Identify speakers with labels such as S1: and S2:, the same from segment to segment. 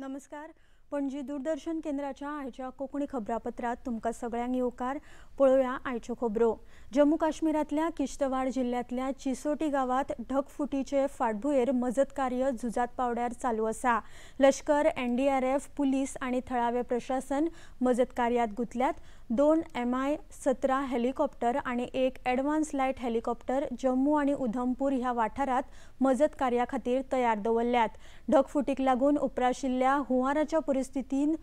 S1: नमस्कार, पणजी दूरदर्शन केंद्राच्या आयच्या कोंकणी खबरापत्रात तुमकां सगळ्यांक येवकार. पळोवया आयच्यो खबरो. जम्मू काश्मीरांतल्या किश्तवाड जिल्ल्यांतल्या चिसोटी गांवांत ढगफुटीचे फाटभुंयेर मजत कार्य झुजात पावड्यार चालू आसा. लश्कर, एनडीआरएफ, पुलीस आनी थळावे प्रशासन मजत कार्यात गुंतल्यात. 2 MI-17 helicopter आनी 1 एडवान्स लायट हेलिकॉप्टर जम्मू आनी उधमपूर ह्या वाठारांत मजत कार्या खातीर तयार दवरल्यात. ढगफुटीक लागून उप्राशिल्ल्या हुंवाराच्या परिस्थितीन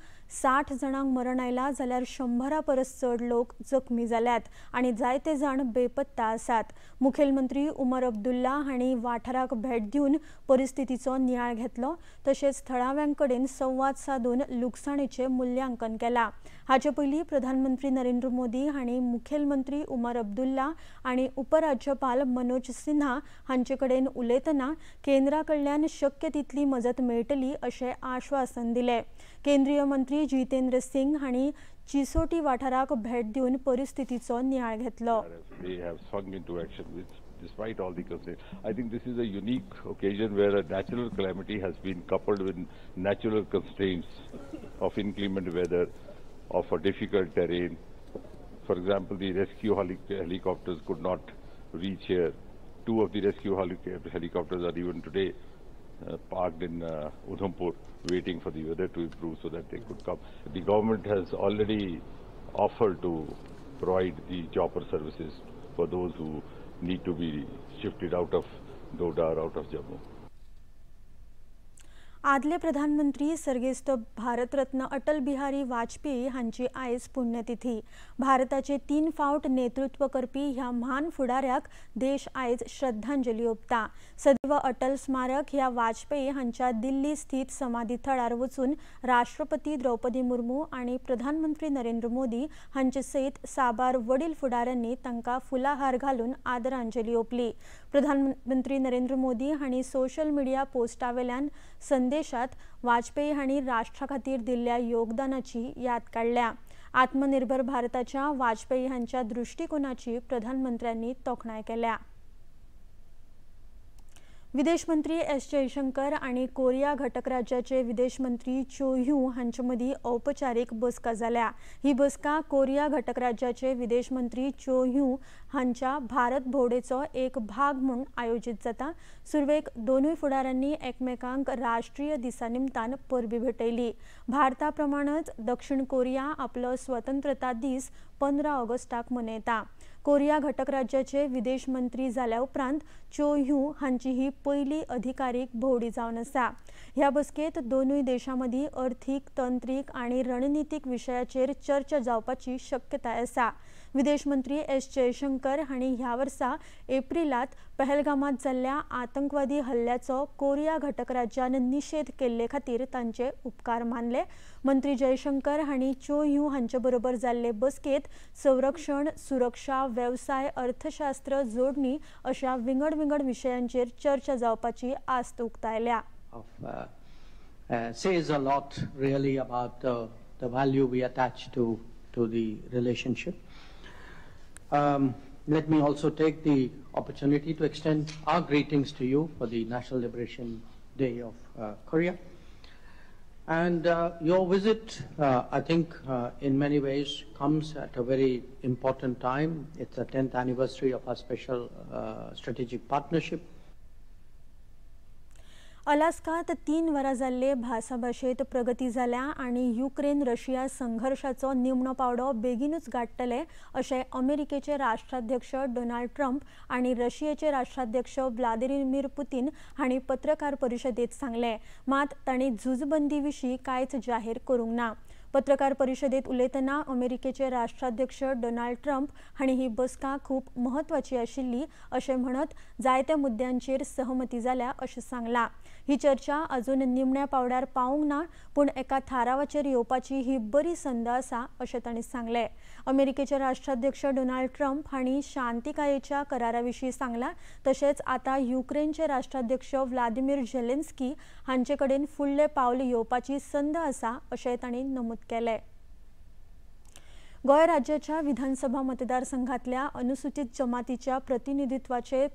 S1: 60 जाणांक मरण आयला जाल्यार 100 परस चड लोक जखमी जाल्यात आनी जायते जाण बेपत्ता आसात. मुखेलमंत्री उमर अब्दुल्ला हांणी वाठाराक भेट दिवन परिस्थितीचो नियाळ घेतलो, तशेंच थळाव्यां कडेन संवाद सादून लुकसाणेचें मुल्यांकन केलां. हाचे पयलीं प्रधानमंत्री नरेंद्र मोदी हांणी मुखेलमंत्री उमर अब्दुल्ला आनी उपराज्यपाल मनोज सिन्हा हांचे कडेन उलयतना केंद्रा कडल्यान शक्य तितली मजत मेळटली अशें आश्वासन दिलें. केंद्रीय मंत्री जितेंद्र सिंग हांणी चिसोटी वाठाराक भेट दिवन परिस्थितीचो नियाळ घेतलो.
S2: They have swung into action with, despite all the constraints. I think this is a unique occasion where a natural calamity has been coupled with natural constraints of inclement weather, of a difficult terrain. For example, the rescue helicopters could not reach here. 2 of the rescue helicopters are even today parked in Udhampur, waiting for the weather to improve so that they could come. The government has already offered to provide the chopper services for those who need to be shifted out of Doda or out of Jammu.
S1: आदले प्रधानमंत्री सर्गेस्त भारतरत्न अटल बिहारी वाजपेयी हांची आयज पुण्यतिथी. भारताचे 3 फावट नेतृत्व करपी ह्या म्हान फुडाऱ्याक देश आयज श्रद्धांजली ओंपता. सदैव अटल स्मारक ह्या वाजपेयी हांच्या दिल्ली स्थित समाधी थळार वचून राष्ट्रपती द्रौपदी मुर्मू आनी प्रधानमंत्री नरेंद्र मोदी हांचे सयत साबार वडील फुडाऱ्यांनी तांकां फुलाहार घालून आदरांजली ओंपली. प्रधानमंत्री नरेंद्र मोदी हांणी सोशल मिडिया पोस्टावेल्यान संदेशात वाजपेयी हांणी राष्ट्रा खातीर दिल्ल्या योगदानाची याद काडल्या. आत्मनिर्भर भारताच्या वाजपेयी हांच्या दृष्टिकोनाची प्रधानमंत्र्यांनी तोखणाय केल्या. विदेश मंत्री एस जयशंकर आनी कोरिया घटक राज्याचे विदेश मंत्री चो ह्यू हांचे मदीं औपचारीक बसका जाल्या. ही बसका कोरिया घटक राज्याचे विदेश मंत्री चो ह्यू हांच्या भारत भोवडेचो एक भाग म्हूण आयोजीत जाता. सुरवेक दोनूय फुडाऱ्यांनी एकमेकांक राष्ट्रीय दिसा निमतान परबी भेटयली. भारता प्रमाणच दक्षिण कोरिया आपलो स्वतंत्रता दीस 15 ऑगस्टाक मनयता. कोरिया घटक राज्याचे विदेश मंत्री जाल्या उपरांत चो ह्यू हांची ही पयली अधिकारीक भोवडी जावन आसा. ह्या बसकेत दोनूय देशां मदीं अर्थीक, तंत्रीक आनी रणनितीक विशयाचेर चर्चा जावपाची शक्यताय आसा. विदेश मंत्री एस जयशंकर हांणी ह्या वर्सा एप्रिलांत पहलगामात जाल्ल्या आतंकवादी हल्ल्याचो कोरिया घटक राज्यान निशेध केल्ले खातीर तांचे उपकार मानले. मंत्री जयशंकर हांणी चो ह्यू हांचे बरोबर जाल्ले बसकेत संरक्षण, सुरक्षा, वेवसाय, अर्थशास्त्र, जोडणी अशा विंगड विंगड विशयांचेर चर्चा जावपाची आस्त उक्तायल्या.
S3: Says a lot really about the value we attach to the relationship. Let me also take the opportunity to extend our greetings to you for the National Liberation Day of Korea. And your visit, I think, in many ways comes at a very important time. It's the 10th anniversary of our special strategic partnership.
S1: अलास्कात 3 वरां जाल्ले भासाभाशेंत प्रगती जाल्या आनी Ukraine Russia संघर्शाचो निमणो पावडो बेगीनूच गांठटले अशें अमेरिकेचे राष्ट्राध्यक्ष डोनाल्ड ट्रम्प आनी रशियेचे राष्ट्राध्यक्ष व्लादिमीर पुतीन हांणी पत्रकार परिशदेंत सांगलें. मात तांणी झुजबंदी विशीं कांयच जाहीर करूंक ना. पत्रकार परिशदेंत उलयतना अमेरिकेचे राष्ट्राध्यक्ष डोनाल्ड ट्रम्प हांणी ही बसका खूब म्हत्वाची आशिल्ली अशें म्हणत जायत्या मुद्द्यांचेर सहमती जाल्या अशें सांगलां. ही चर्चा अजून निमण्या पावड्यार पावूंक ना, पूण एका थारावाचेर येवपाची ही बरी संद आसा अशें तांणी सांगलें. अमेरिकेचे राष्ट्राध्यक्ष डोनाल्ड ट्रम्प हांणी शांतिकायेच्या करारा विशीं सांगलां. तशेंच आतां युक्रेनचे राष्ट्राध्यक्ष व्लादिमीर झेलेन्स्की हांचे कडेन फुडलें पावल येवपाची संद आसा अशें तांणी नमूद केलें. गोंय राज्याच्या विधानसभा मतदारसंघातल्या अनुसूचित जमातीच्या प्रतिनिधित्वाचे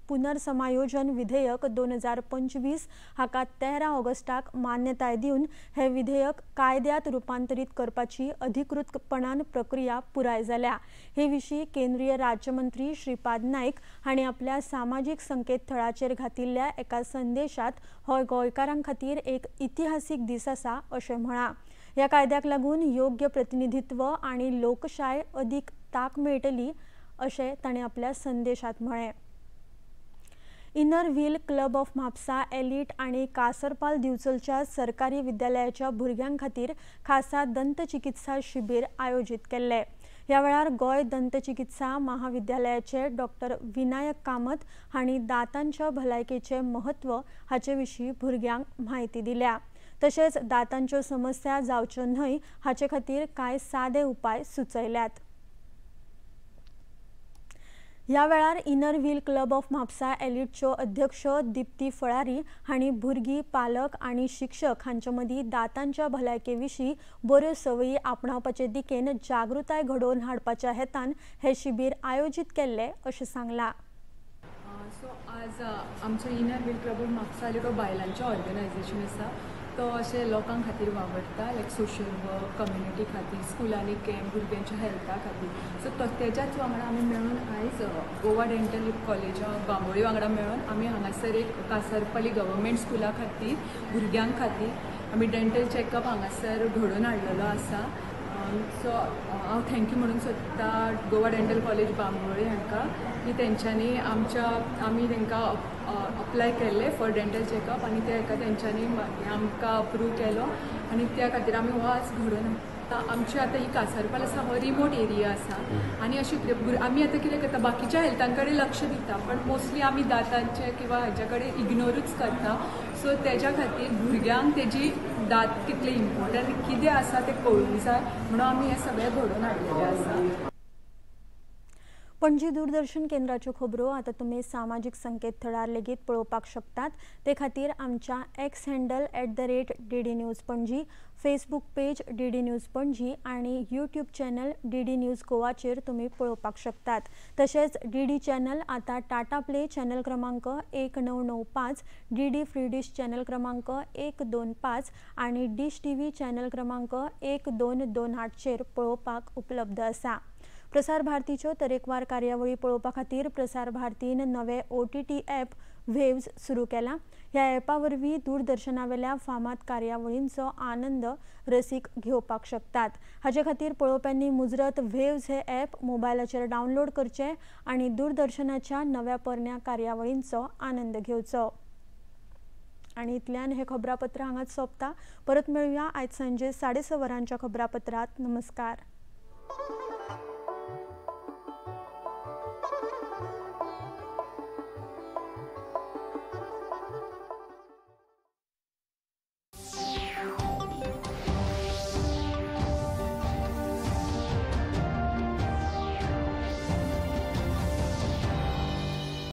S1: पुनर्समायोजन विधेयक 2025 हाका 13 ऑगस्टाक मान्यताय दिवन हे विधेयक कायद्यात रुपांतरीत करपाची अधिकृतपणान प्रक्रिया पुराय जाल्या। हे विशीं केंद्रीय राज्यमंत्री श्रीपाद नाईक हांणी आपल्या सामाजीक संकेतथळाचेर घातिल्ल्या एका संदेशात हो गोंयकारां खातीर एक इतिहासीक दीस आसा अशें म्हळां। ह्या कायद्याक लागून योग्य प्रतिनिधित्व आनी लोकशाय अदीक ताक मेळटली अशें ताणें आपल्या संदेशात म्हळें। Inner wheel club of Mapusa elite आनी कासरपाल दिवचलच्या सरकारी विद्यालयाच्या भुरग्यां खातीर खासा दंतचिकित्सा शिबीर आयोजीत केल्ले। ह्या वेळार गोंय दंतचिकित्सा महाविद्यालयाचे डॉक्टर विनायक कामत हांणी दातांच्या भलायकेचें म्हत्व हाचे विशीं भुरग्यांक म्हायती दिल्या। तशेंच दातांच्यो समस्या जावच्यो न्हय हाचे खातीर कांय सादे उपाय सुचयल्यात। ह्या वेळार inner wheel club of Mapusa एलिटच्यो अध्यक्ष दीप्ती फळारी हांणी भुरगीं, पालक आनी शिक्षक हांचे मदीं दातांच्या भलायके विशीं बऱ्यो संवयी आपणावपाचे दिकेन जागृताय घडोवन हाडपाच्या हेतान हे शिबीर आयोजीत केल्लें अशें सांगलां।
S4: सो आज आमचो inner wheel club of Mapusa elite हो बायलांचें ऑर्गनायजेशन आसा, तो अशें लोकां खातीर वावरता, लायक सोशल वर्क, कम्युनिटी खातीर, स्कुलांनी कॅम्प, भुरग्यांच्या हेल्था खातीर। सो तेज्याच वांगडा आमी मेळून आयज गोवा डेंटल कॉलेजा बांबोळी वांगडा मेळून आमी हांगासर एक कासरपाली गव्हर्मेंट स्कुला खातीर भुरग्यां खातीर आमी डेंटल चॅकअप हांगासर घडोवन हाडलेलो आसा। सो हांव thank you म्हणूंक सोदता गोवा डेंटल कॉलेज बांबोळी हांकां की तेंच्यांनी आमी तांकां अप्लाय केल्लें फॉर डेंटल चॅकअप आनी ते हेका तेंच्यांनी आमकां अप्रूव केलो आनी त्या खातीर आमी हो आज घडोवन आमची आतां ही कासरपाल आसा हो रिमोट एरिया आसा आनी अशी आमी आतां कितें करता, बाकीच्या हेल्थां कडेन लक्ष दिता पण मोस्टली आमी दातांचे किंवा हेच्या कडेन इग्नोरूच करता। सो तेज्या खातीर भुरग्यांक तेजी दांत कितले इम्पोर्टंट कितें आसा तें कळूंक जाय म्हणून आमी हें सगळें घडोवन हाडलेलें आसा।
S1: पणजी दूरदर्शन केंद्राच्यो खबरो आतां तुमी सामाजीक संकेतथळार लेगीत पळोवपाक शकतात। ते खातीर आमच्या X handle @DD News Panaji, Facebook page DD News Panaji आनी यूट्यूब चॅनल DD news गोवाचेर तुमी पळोवपाक शकतात। तशेंच DD channel आतां टाटा प्ले चॅनल क्रमांक 1995, DD free dish channel क्रमांक 125 आनी डिश TV channel क्रमांक 1228चेर पळोवपाक उपलब्ध आसा। प्रसार भारतीच्यो तरेकवार कार्यावळी पळोवपा खातीर प्रसार भारतीन नवे OTT app waves सुरू केला। ह्या ॲपा वरवीं दूरदर्शनावेल्या फामाद कार्यावळींचो आनंद रसीक घेवपाक शकतात। हाचे खातीर पळोवप्यांनी मुजरत वेव्ज हे ॲप मोबायलाचेर डावनलोड करचें आनी दूरदर्शनाच्या नव्या पोरण्या कार्यावळींचो आनंद घेवचो। आनी इतल्यान हे खबरापत्र हांगाच सोंपता। परत मेळुया आयज सांजे 6:30 वरांच्या खबरापत्रांत। नमस्कार।